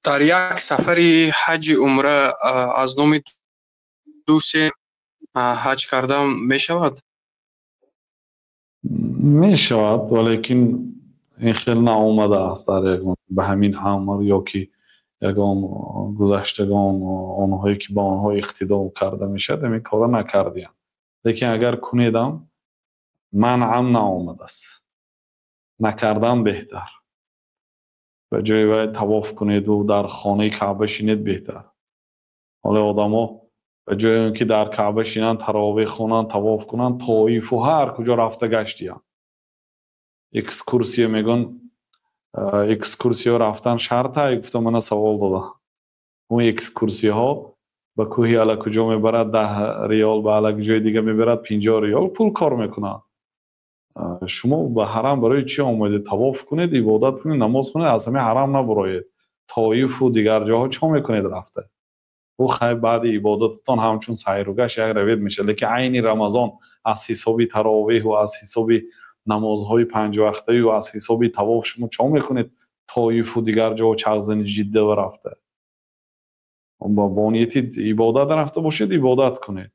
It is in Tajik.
Дар як сафари ҳаҷи умра аз номи ду се ҳаҷ кардан мешавад? Мешавад, валекин ин хел наомадааст дар ягон ба ҳамин амр ё ки ягон гузаштагон, онҳое ки ба онҳо иқтидо карда мешавад, ҳамин корро накардиянд. Лекин агар кунедам, манъам наомадааст, накардан беҳтар. Ба ҷои вай тавоф кунеду дар хонаи Каъба шинед беҳтар. Ҳоле одамо ба ҷои он ки дар Каъба шинанд, таровеҳ хонанд, тавоф кунанд, Тоифу ҳар куҷо рафта гаштиянд. Экскурсия мегӯн, экскурсия рафтан шартай, гуфта мана савол дода. Он экскурсияҳо ба кӯҳи ала куҷо мебарад 10 риёл, ба ала ҷои дига мебарад 50 риёл, пул кор мекунанд. Шумо ба ҳарам барои чӣ омадед? Тавоф кунед, ибодат кунед, намоз хонед, аз ҳамин ҳарам набуроед. Тоифу дигар ҷоҳо чӣ мекунед рафта? Ӯ хай, баъди ибодататон ҳамчун сайругашт як равед, мешавад. Лекин айни Рамазон аз ҳисоби таровеҳу аз ҳисоби намозҳои панҷвақтаю аз ҳисоби тавоф шумо чӣ мекунед Тоифу дигар ҷоҳо чағзани Ҷиддава рафта? Бо нияти ибодат рафта бошед, ибодат кунед.